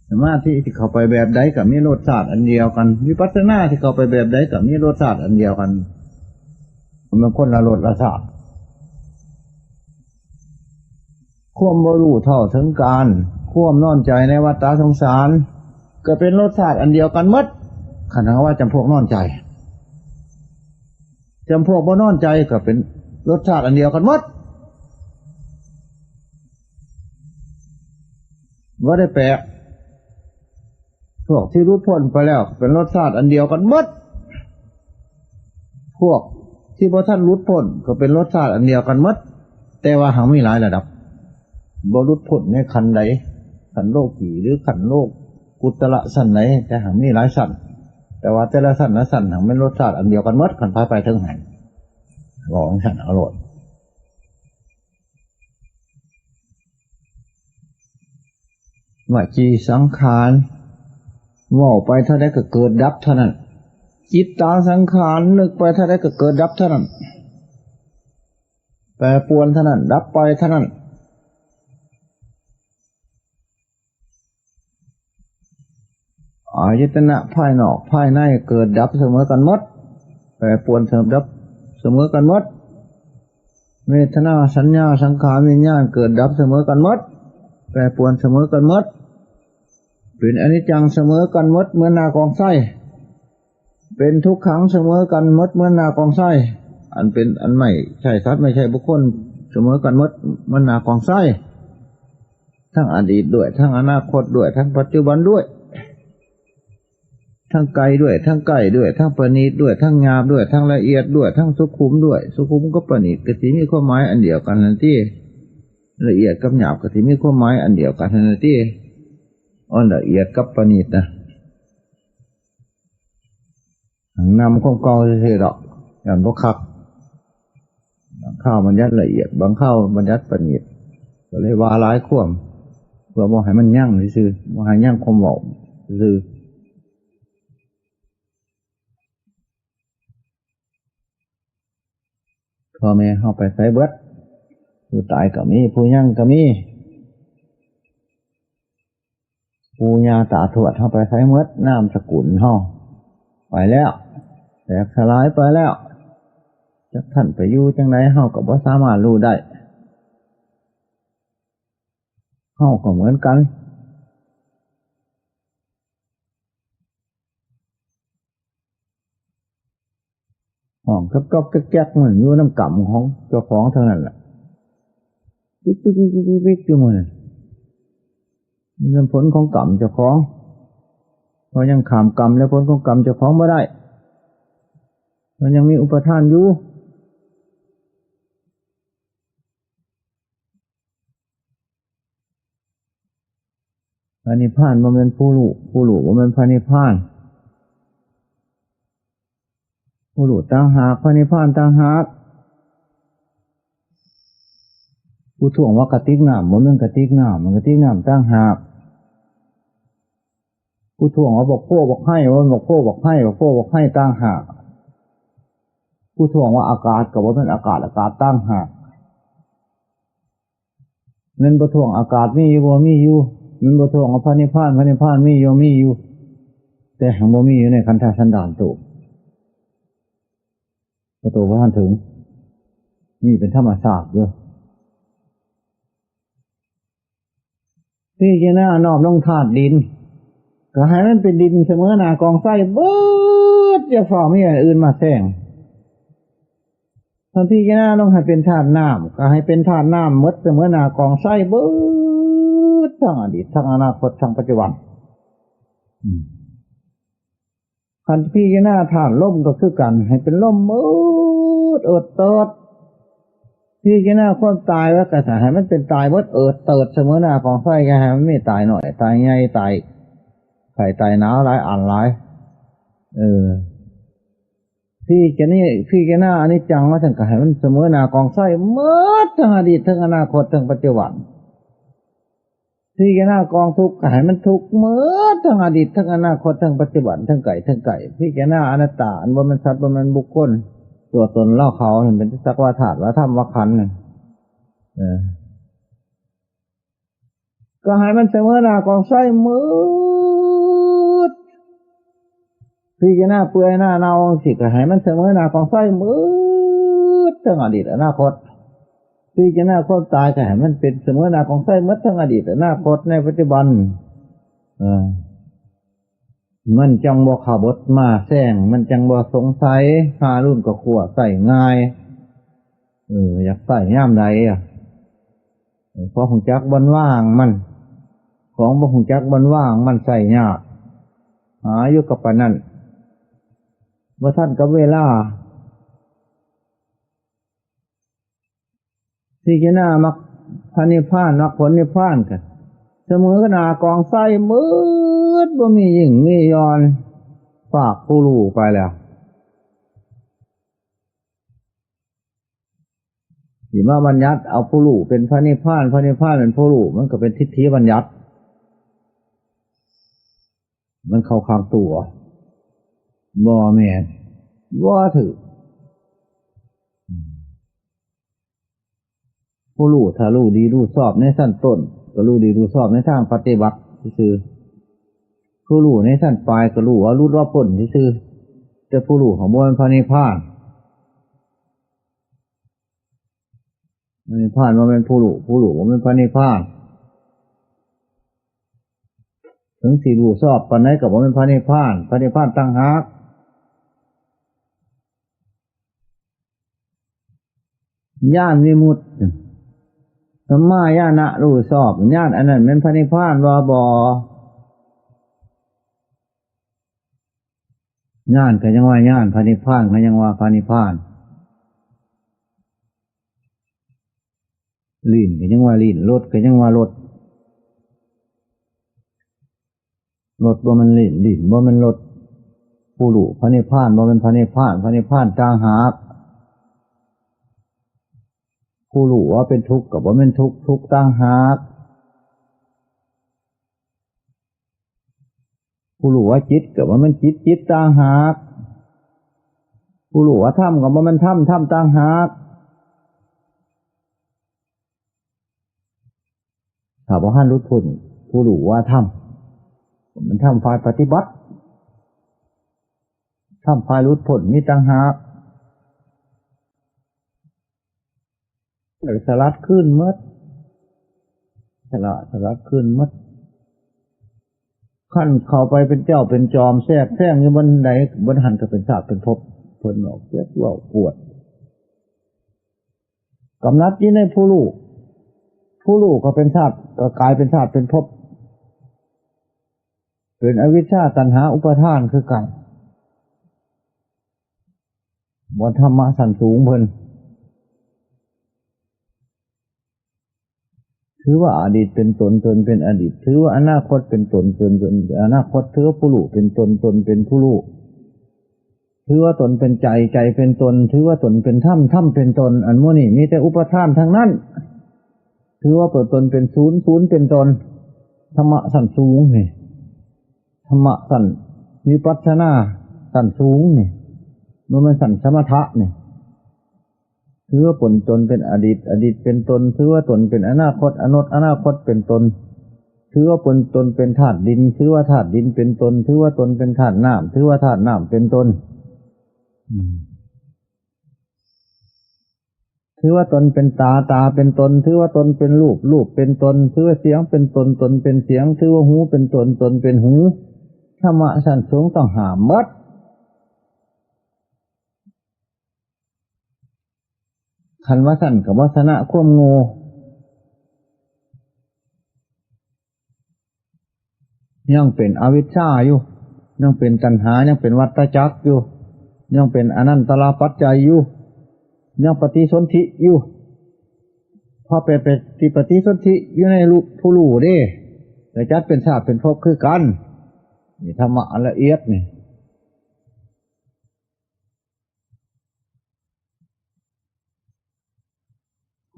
สมาธิที่เข้าไปแบบใดก็มีรสชาติอันเดียวกัน วิปัสสนาที่เข้าไปแบบใดก็มีรสชาติอันเดียวกัน มันคนละรสละชาติ ความบ่รู้เท่าถึงการ ความนอนใจในวัฏฏะสงสาร ก็เป็นรสชาติอันเดียวกันหมด คันหากว่าจำพวกนอนใจ จำพวกบ่นอนใจก็เป็นรสชาติอันเดียวกันหมด บ่ได้แปลก พวกที่หลุดพ้นไปแล้วเป็นรสชาติอันเดียวกันหมด พวกที่บ่ทันหลุดพ้นก็เป็นรสชาติอันเดียวกันหมด แต่ว่าหากมีหลายระดับ บ่หลุดพ้นในขั้นใด ขั้นโลกีหรือขั้นโลกุตระชั้นใด แต่หากมีหลายชั้น แต่ว่าแต่ละชั้นละชั้นหากเป็นรสชาติอันเดียวกันหมด คันไปไปถึงหั้น บอกชั้นเอาโลด วจีสังขาร เว้าไปเท่าใดก็เกิดดับเท่านั้น จิตตาสังขาร นึกไปเท่าใดก็เกิดดับเท่านั้น แปรปรวนเท่านั้น ดับไปเท่านั้น อายตนะภายนอกภายในเกิดดับเสมอกันหมด แปรปรวนเสมอดับเสมอกันหมด เวทนาสัญญาสังขารวิญญาณเกิดดับเสมอกันหมด แปรปรวนเสมอกันหมด เป็นอนิจจังเสมอกันหมด เหมือนหน้ากองทราย เป็นทุกขังเสมอกันหมด เหมือนหน้ากองทราย อันเป็นอันไม่ใช่สัตว์ไม่ใช่บุคคล เสมอกันหมด เหมือนหน้ากองทราย ทั้งอดีตด้วย ทั้งอนาคตด้วย ทั้งปัจจุบันด้วย ทั้งไกลด้วย ทั้งใกล้ด้วย ทั้งประณีตด้วย ทั้งหยาบด้วย ทั้งละเอียดด้วย ทั้งสุขุมด้วย สุขุมกับประณีตก็สิมีความหมายอันเดียวกันนั่นติ ละเอียดกับหยาบก็สิมีความหมายอันเดียวกันนั่นติ อันละเอียดกับประณีตนะ นำความเก่าซื่อๆดอก ย้อนบ่คัก บางคราวบัญญัติละเอียด บางคราวบัญญัติประณีต ก็เลยว่าหลายความ เพื่อบ่ให้มันยั้งซื่อๆ บ่ให้ยั้งความเว้าซื่อๆ พ่อแม่เฮาไปไสเบิด ผู้ตายก็มี ผู้ยังก็มี ปู่ย่าตาทวดเฮาไปไสเบิด นามสกุลเฮาไปแล้ว แตกสลายไปแล้ว จักท่านไปอยู่จั่งใด เฮาก็บ่สามารถรู้ได้ เฮาก็เหมือนกัน ห้องก๊อกๆแก๊กๆ มันอยู่นำกรรมของเจ้าของเท่านั้นแหละ ปิ๊กๆๆๆๆ อยู่หมดน่ะ นี่เป็นผลของกรรมเจ้าของ เรายังข้ามกรรมและผลของกรรมเจ้าของบ่ได้ มันยังมีอุปาทานอยู่ พระนิพพานบ่แม่นผู้รู้ ผู้รู้บ่แม่นพระนิพพาน ผู้รู้ต่างหาก พระนิพพานต่างหาก ผู้ท่วงว่ากระติกน้ำบ่แม่นกระติกน้ำ มันกระติกน้ำต่างหาก ผู้ท่วงว่าบักโพบักไห้บ่แม่นบักโพบักไห้ บักโพบักไห้ต่างหาก ผู้ท่วงว่าอากาศก็บ่แม่นอากาศ อากาศต่างหาก แม่นบ่ท่วงอากาศมีอยู่บ่ มีอยู่ แม่นบ่ท่วงว่าพระนิพพาน พระนิพพานมีอยู่ มีอยู่ แต่หั้งบ่มีอยู่ในขันธสันดานโต พระโตบ่ทันถึง มีเป็นธรรมชาติอยู่ พิจารณาน้อมลงธาตุดิน ก็ให้มันเป็นดินเสมอหน้ากองไส้เบิด อย่าฟ้าวมีอันอื่นมาแซง ถ้าพิจารณาลงให้เป็นธาตุน้ำ ก็ให้เป็นธาตุน้ำหมดเสมอหน้ากองไส้เบิด ทั้งอดีต ทั้งอนาคต ทั้งปัจจุบัน อืม คันพิจารณาธาตุลมก็คือกัน ให้เป็นลมเอิดเอิดเติด พิจารณาความตายว่าก็ให้มันเป็นตายเบิดเอิดเติดเสมอหน้ากองไส้ อย่าให้มันมีตายหน่อย ตายใหญ่ ตายไข้ ตายหนาวหลายอันหลาย เออ พิจารณา พิจารณาอนิจจังว่าซั่น ก็ให้มันเสมอหน้ากองไส้หมด ทั้งอดีต ทั้งอนาคต ทั้งปัจจุบัน พิจารณากองทุกข์ ก็ให้มันทุกข์หมด ทั้งอดีต ทั้งอนาคต ทั้งปัจจุบัน ทั้งไกล ทั้งไกล พิจารณาอนัตตา อันบ่แม่นสัตว์ บ่แม่นบุคคล ตัวตนเราเขา มันเป็นสักว่าธาตุ ว่าธรรม ว่าขันธ์น่ะ เออ ก็ให้มันเสมอหน้ากองไส้หมด พิจารณาเปื่อยหน้าเน่าสิ ก็ให้มันเสมอหน้ากองไส้หมด ทั้งอดีต อนาคต พิจารณาความตาย ก็ให้มันเป็นเสมอหน้ากองไส้หมด ทั้งอดีต อนาคต ในปัจจุบัน เออ มันจั่งบ่ขบถมาแซง มันจั่งบ่สงสัย หารุ่นก็ขั่วใช้ง่าย เออ อยากใช้ยามใดอะ เออ พอฮู้จักบ่อนว่างมัน ของบ่ฮู้จักบ่อนว่างมันใช้ยาก หาอยู่กับปานนั้น บ่ทันกับเวลา พิจารณามรรคพระนิพพาน มรรคผลนิพพานก็เสมอหน้ากองไส้หมด บ่มียิ่งมีหย่อน ฝากผู้รู้ไปแล้ว สิมาบัญญัติเอาผู้รู้เป็นพระนิพพาน พระนิพพานเป็นผู้รู้ มันก็เป็นทิฏฐิบัญญัติ มันเข้าข้างตัว บ่แม่น บ่ถืก ผู้รู้ถ้ารู้ดีรู้ชอบในชั้นต้น ก็รู้ดีรู้ชอบในทางปฏิบัติซื่อๆ ผู้รู้ในชั้นปลายก็รู้ว่าหลุดว่าพ้นซื่อๆ แต่ผู้รู้ของบ่แม่นพระนิพพาน พระนิพพานบ่แม่นผู้รู้ ผู้รู้บ่แม่นพระนิพพาน ถึงสิรู้ชอบปานใดก็บ่แม่นพระนิพพาน พระนิพพานต่างหาก ญาณวิมุตติ สัมมาญาณะรู้ชอบ ญาณอันนั้นแม่นพระนิพพานบ่ บ่ ญาณก็ยังว่าญาณ พระนิพพานก็ยังว่าพระนิพพาน ลิ้นก็ยังว่าลิ้น รสก็ยังว่ารส รสบ่แม่นลิ้น ลิ้นบ่แม่นรส ผู้รู้พระนิพพานบ่แม่นพระนิพพาน พระนิพพานต่างหาก ผู้รู้ว่าเป็นทุกข์ก็บ่แม่นทุกข์ ทุกข์ต่างหาก ผู้รู้ว่าจิตก็บ่แม่นจิต จิตต่างหาก ผู้รู้ว่าธรรมก็บ่แม่นธรรม ธรรมต่างหาก ถ้าบ่ทันหลุดพ้น ผู้รู้ว่าธรรม มันธรรมฝ่ายปฏิบัติ ธรรมฝ่ายหลุดพ้นมีต่างหาก สลัดคืนหมด สละสละคืนหมด คันเข้าไปเป็นเจ้าเป็นจอมแทรกแซงอยู่บนใด บนหั้นก็เป็นชาติเป็นภพ เพิ่นบอกเจ็บเว้าปวด กำหนัดอยู่ในผู้รู้ ผู้รู้ก็เป็นชาติ ก็กลายเป็นชาติเป็นภพ เป็นอวิชชาตัณหาอุปาทานคือกัน บ่ธรรมะชั้นสูงเพิ่น ถือว่าอดีตเป็นตน ตนเป็นอดีต ถือว่าอนาคตเป็นตน ตนเป็นอนาคต ถือว่าผู้รู้เป็นตน ตนเป็นผู้รู้ ถือว่าตนเป็นใจ ใจเป็นตน ถือว่าตนเป็นธรรม ธรรมเป็นตน อันหมู่นี้มีแต่อุปาทานทั้งนั้น ถือว่าตัวตนเป็นศูนย์ ศูนย์เป็นตน ธรรมะชั้นสูงนี่ ธรรมะชั้นวิปัสสนาชั้นสูงนี่ บ่แม่นชั้นสมถะนี่ ถือว่าตนเป็นอดีต อดีตเป็นตน ถือว่าตนเป็นอนาคต อนาคต อนาคตเป็นตน ถือว่าตนเป็นธาตุดิน ถือว่าธาตุดินเป็นตน ถือว่าตนเป็นธาตุน้ำ ถือว่าธาตุน้ำเป็นตน อืม ถือว่าตนเป็นตา ตาเป็นตน ถือว่าตนเป็นรูป รูปเป็นตน ถือว่าเสียงเป็นตน ตนเป็นเสียง ถือว่าหูเป็นตน ตนเป็นหู ธรรมะชั้นสูงต้องห้ามหมด คันว่าซั้นก็บ่ชนะความโง่ ยังเป็นอวิชชาอยู่ ยังเป็นตัณหา ยังเป็นวัฏจักรอยู่ ยังเป็นอนันตระปัจจัยอยู่ ยังปฏิสนธิอยู่ พอไป ไปฏิปฏิสนธิอยู่ในรูปผู้รู้เด้ ก็จัดเป็นชาติเป็นภพคือกัน นี่ธรรมะอันละเอียดนี่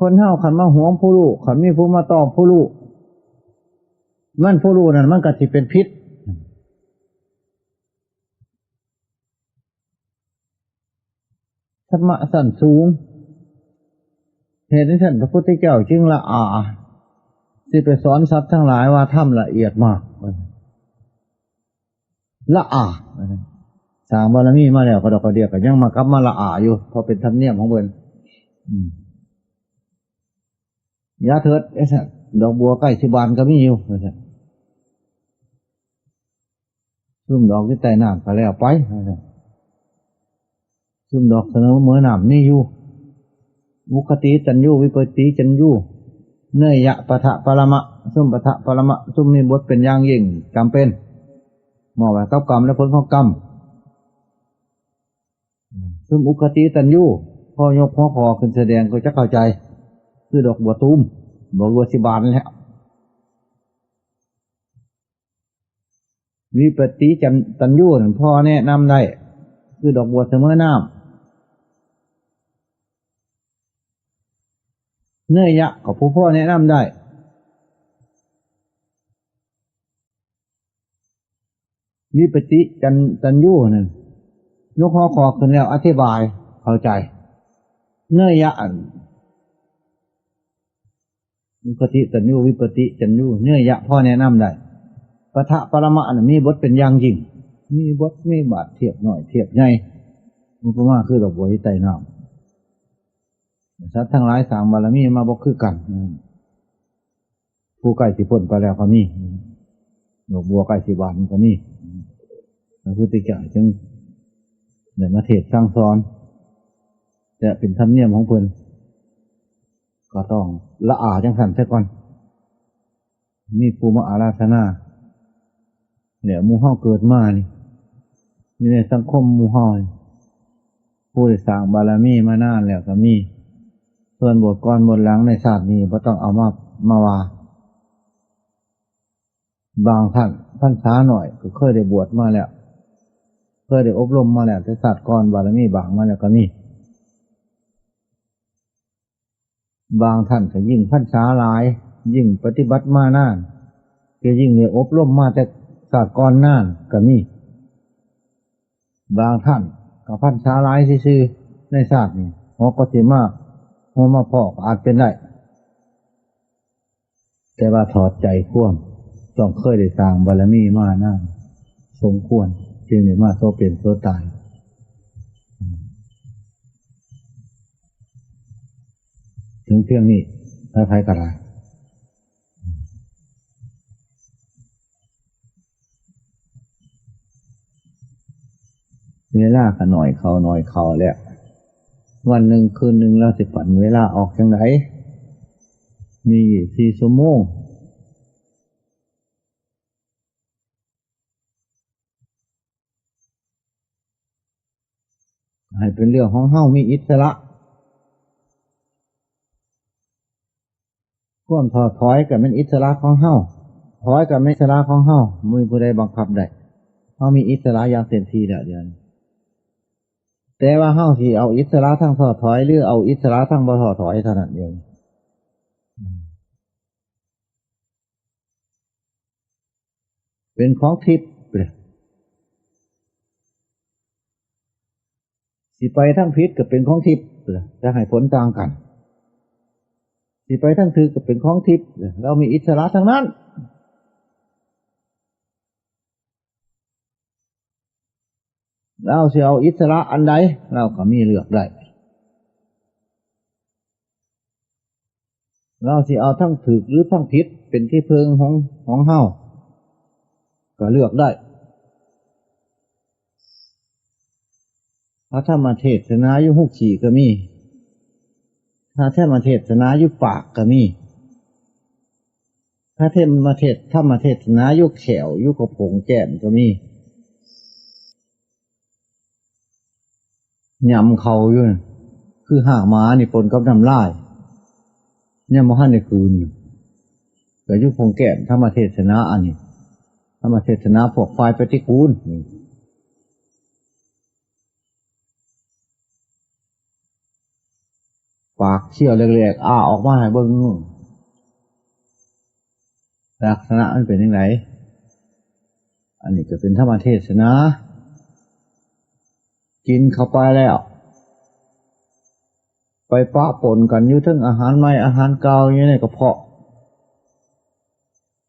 คนเฮาคันมาหวงผู้รู้ คันมีผู้มาตอบผู้รู้ มันผู้รู้นั่นมันก็สิเป็นพิษ ธรรมะชั้นสูง เหตุนี้ท่านพระพุทธเจ้าจึงละอา สิไปสอนสัตว์ทั้งหลายว่าธรรมละเอียดมาก ละอา สร้างบารมีมาแล้วก็ดอกกระเดียกก็ยังมากลับมาละอาอยู่ เพราะเป็นธรรมเนียมของเพิ่น อืม อย่าเถิด เอ้ย ดอกบัวใกล้สิบานก็มีอยู่ ซุ่มดอกอยู่ใต้น้ำก็แล้วไป ซุ่มดอกเสมอน้ำมีอยู่ อุคติตัญญู วิปติตัญญู เนยยะ ปะทะปรมะ ซุ่มปะทะปรมะ ซุ่มมีบทเป็นอย่างยิ่งจำเป็น มอบไว้กับกรรมและผลของกรรม ซุ่มอุคติตัญญู พอยกหัวข้อขึ้นแสดงก็จะเข้าใจ คือดอกบัวตูม ดอกบัวสิบานแหละ วิปติจัน- ตัญญูนั่นพ่อแนะนำได้ คือดอกบัวเสมอน้ำ เนยยะก็ผู้พ่อแนะนำได้ วิปติจัน- ตัญญูนั่น ยกหัวข้อขึ้นแล้วอธิบายเข้าใจ เนยยะอัน อุคติตัญญู วิปติตัญญู เนยยะพ่อแนะนำได้ ปะทะปรมะน่ะมีบทเป็นอย่างยิ่ง มีบทมีบาทเทียบน้อยเทียบใหญ่ อุปมาคือดอกบัวที่ใต้น้ำ สัตว์ทั้งหลายสร้างบารมีมาบ่คือกัน อืม ผู้ใกล้สิพ้นไปแล้วก็มี ดอกบัวใกล้สิบานก็มี พระพุทธเจ้าจึงได้มาเทศน์สั่งสอน และเป็นธรรมเนียมของเพิ่น ก็ต้องละอาจังซั่นซะก่อน มีผู้มาอาราธนา เนี่ย หมู่เฮาเกิดมานี่ อยู่ในสังคมหมู่เฮานี่ ผู้ได้สร้างบารมีมานานแล้วก็มี ส่วนบวชก่อนบวชหลังในชาตินี้บ่ต้องเอามา มาว่า บางท่านพรรษาน้อยก็เคยได้บวชมาแล้ว เคยได้อบรมมาแล้ว แต่ชาติก่อนบารมีบางมาแล้วก็มี บางท่านก็ยิ่งพรรษาหลาย ยิ่งปฏิบัติมานาน ก็ยิ่งได้อบรมมาแต่ชาติก่อนนานก็มี บางท่านก็พรรษาหลายซื่อๆ ในชาตินี้ หัวก็สิมา หัวมาพ้อก็อาจเป็นได้ แต่ว่าถอดใจความ ต้องเคยได้สร้างบารมีมานานสมควร จึงได้มาโสเป็นโสตาย ถึงเพียงนี้ ใครๆก็ได้ เวลาก็น้อยเข้าน้อยเข้าแล้ว วันหนึ่งคืนหนึ่งลาวสิปันเวลาออกจั่งใด มียี่สิบสี่ชั่วโมง ให้เป็นเรื่องของเฮา มีอิสระ ความท้อถอยก็เป็นอิสระของเฮา ถอยก็เป็นอิสระของเฮา บ่มีผู้ใดบังคับได้ เฮามีอิสระอย่างเต็มที่แล้วเดี๋ยวนี้ แต่ว่าเฮาสิเอาอิสระทางท้อถอย หรือเอาอิสระทางบ่ท้อถอยเท่านั้นเอง เป็นของทิพย์ สิไปทางผิดก็เป็นของทิพย์ จะให้ผลต่างกัน สิไปทางถูกก็เป็นของทิพย์ ลาวมีอิสระทั้งนั้น ลาวสิเอาอิสระอันใด ลาวก็มีเลือกได้ ลาวสิเอาทั้งถูกหรือทั้งผิดเป็นที่เพิ่งของ ของเฮา ก็เลือกได้ พระธรรมเทศนาอยู่หุบขี้ก็มี พระธรรมเทศนาอยู่ปากก็มี พระธรรมเทศ ธรรมเทศนาอยู่แข้ว อยู่กระโปงแก้มก็มี ยำเข้าอยู่น่ะ คือหากหมานี่ปนกับน้ำลาย ยังบ่ทันได้กลืนอยู่ ก็อยู่โปงแก้ม ธรรมเทศนาอันนี้ ธรรมเทศนาพวกฝ่ายปฏิกูล ปากเคี้ยวแหลกๆ อ้าออกมาให้เบิ่ง ลักษณะมันเป็นจั่งใด อันนี้ก็เป็นธรรมเทศนา กินเข้าไปแล้ว ไปปะปนกันอยู่เทิงอาหารใหม่อาหารเก่าอยู่ในกระเพาะ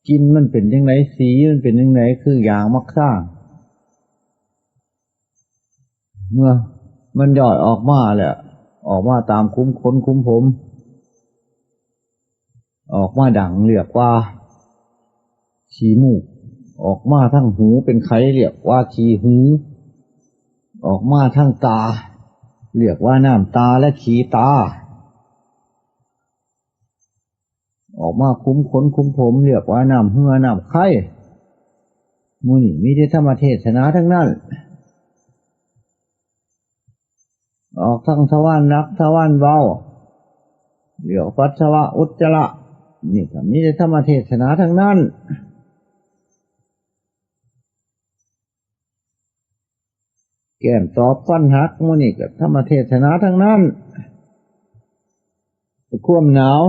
กลิ่นมันเป็นจั่งใด สีมันเป็นจั่งใด คือยางมักซ่าง เมื่อมันย่อยออกมาแล้ว ออกมาตามคุ้มขนคุ้มผม ออกมาดังเรียกว่าขี้มูก ออกมาทางหูเป็นไขเรียกว่าขี้หู ออกมาทางตา เรียกว่าน้ำตาและขี้ตา ออกมาคุ้มขนคุ้มผม เรียกว่าน้ำเหื่อน้ำไค หมู่นี้มีแต่ธรรมเทศนาทั้งนั้น ออกทางทวารหนักทวารเบา เรียกปัสสาวะอุจจาระ นี่ก็มีแต่ธรรมเทศนาทั้งนั้น แก้มตอบฟันหัก หมู่นี้ก็ธรรมเทศนาทั้งนั้น ความหนาว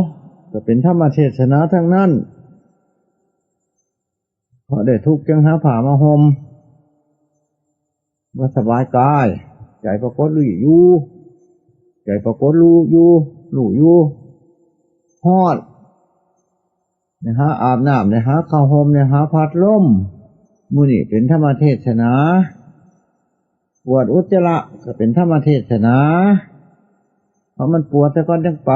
ก็เป็นธรรมเทศนาทั้งนั้น เพราะได้ทุกข์จึงหาผ้ามาห่ม บ่สบายกาย ใจปรากฏรู้อยู่ ใจปรากฏรู้อยู่ รู้อยู่ ฮ้อน ได้หาอาบน้ำ ได้หาผ้าห่ม ได้หาพัดลม หมู่นี้เป็นธรรมเทศนา ปวดอุจจาระก็เป็นธรรมเทศนา เพราะมันปวดซะก่อนจั่งไป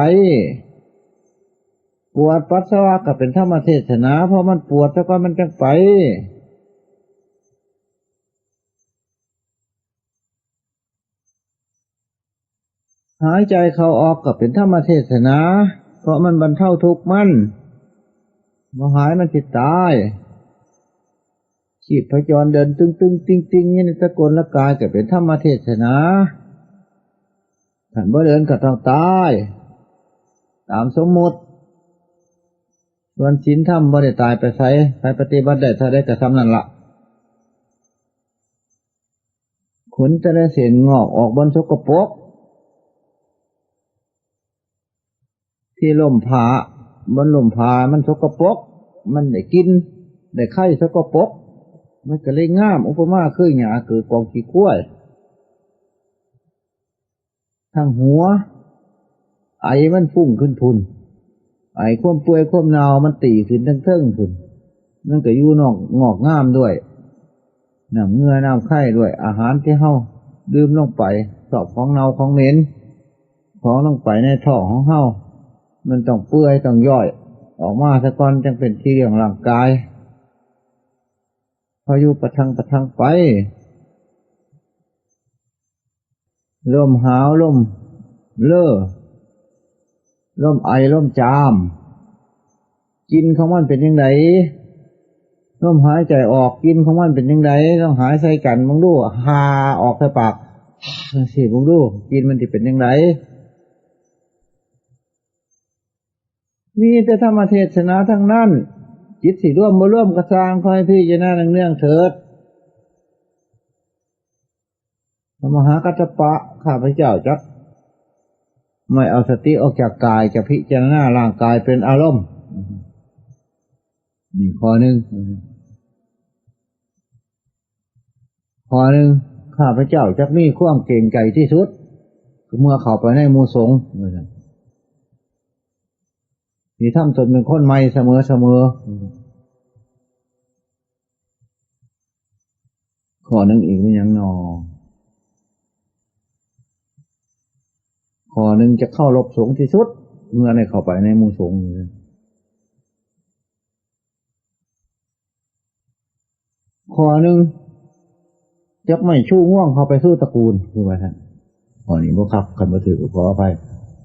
ปวดปัสสาวะก็เป็นธรรมเทศนา เพราะมันปวดซะก่อนมันจั่งไป หายใจเข้าออกก็เป็นธรรมเทศนา เพราะมันบรรเทาทุกข์มัน บ่หายมันสิตาย ชีพจรเดินตึงๆ ติ๊งๆ อยู่ในสกลกายก็เป็นธรรมเทศนา คันบ่เดินก็ต้องตาย ตามสมมุติ ส่วนศีลธรรมบ่ได้ตายไปไส ไผปฏิบัติได้เท่าใดก็ส่ำนั้นละ ขนแต่ละเส้นงอกออกบ่อนสกปรก ที่ล่มผ้า บ่อนล่มผ้ามันสกปรก มันได้กลิ่น ได้ไคสกปรก มันก็เลยงาม อุปมาคือหญ้าเกิดกองขี้ควาย ทั้งหัว ไอมันฟุ้งขึ้นพุ้น ไอความเปื่อยความเน่ามันตีขึ้นทั้งเทิงพุ้น มันก็อยู่นอกงอกงามด้วย น้ำเหงื่อน้ำไคด้วย อาหารที่เฮาดื่มลงไป ซอกของเน่าของเหม็น ของลงไปในท้องของเฮา มันต้องเปื่อยต้องย่อย ออกมาซะก่อนจั่งเป็นที่เลี้ยงร่างกาย พายุปะทังปะทังไป ลมหาว ลมเล่อ ลมไอ ลมจาม กลิ่นของมันเป็นจั่งใด ลมหายใจออก กลิ่นของมันเป็นจั่งใด ลองหายใส่กันเบิ่งดู หาออกใส่ปาก จั่งซี้เบิ่งดู กลิ่นมันสิเป็นจั่งใด มีแต่ธรรมเทศนาทั้งนั้น จิตสิรวมบ่รวมก็ซ่าง ขอให้พิจารณาเนืองๆเถิด พระมหากัสสปะ ข้าพเจ้าจักไม่เอาสติออกจากกาย จะพิจารณาร่างกายเป็นอารมณ์ นี่ข้อหนึ่ง ข้อหนึ่ง ข้าพเจ้าจักมีความเกรงใจที่สุด เมื่อเข้าไปในหมู่สงฆ์ ที่ทำตนเป็นคนใหม่เสมอเสมอ ข้อหนึ่งอีกมีหยังหนอ ข้อหนึ่งจะเคารพสงฆ์ที่สุด เมื่อได้เข้าไปในหมู่สงฆ์ ข้อหนึ่งจักไม่ชูงวงเข้าไปสู่ตระกูล คือว่าซั่น ข้อนี้บ่ครับ คันบ่ถือก็ขออภัย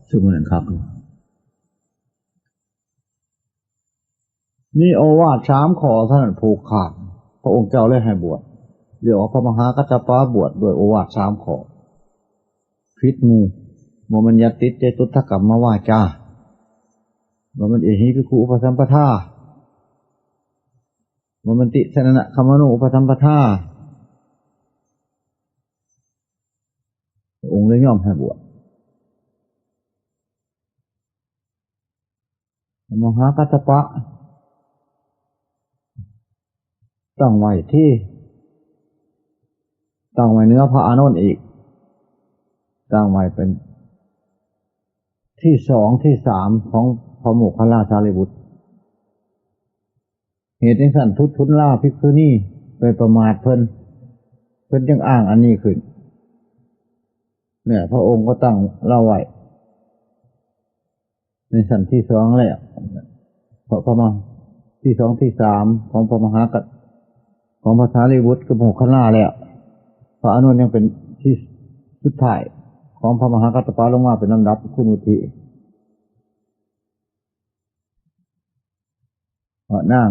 ซุมื้อนั้นครับ มีโอวาทสามข้อเท่านั้นผูกขาด พระองค์เจ้าเลยให้บวช เรียกว่าพระมหากัสสปะบวชด้วยโอวาทสามข้อ ผิดหมู่ บ่แม่นยัตติจตุตถกรรมวาจา บ่แม่นเอหิภิกขุอุปสัมปทา บ่แม่นติสรณะคมนูปสัมปทา พระองค์เลยยอมให้บวช มหากัสสปะ ตั้งไว้ที่ ตั้งไว้เหนือพระอานนท์อีก ตั้งไว้เป็นที่สองที่สามของพระโมคคัลลาสารีบุตร เหตุจั่งซั้น ทุตทุลลาภิกษุณีไปประมาทเพิ่น เพิ่นจึงอ้างอันนี้ขึ้น เนี่ย พระองค์ก็ตั้งลาไว้ ในชั้นที่สองแล้ว พระ พระมหา ที่สองที่สามของพระมหากัส ของพระสารีบุตรกับโมคคัลลาแล้ว พระอานนท์ยังเป็นที่สุดท้ายของพระมหากัสสปะลงมาเป็นลำดับคุณวุฒิ เพราะนาง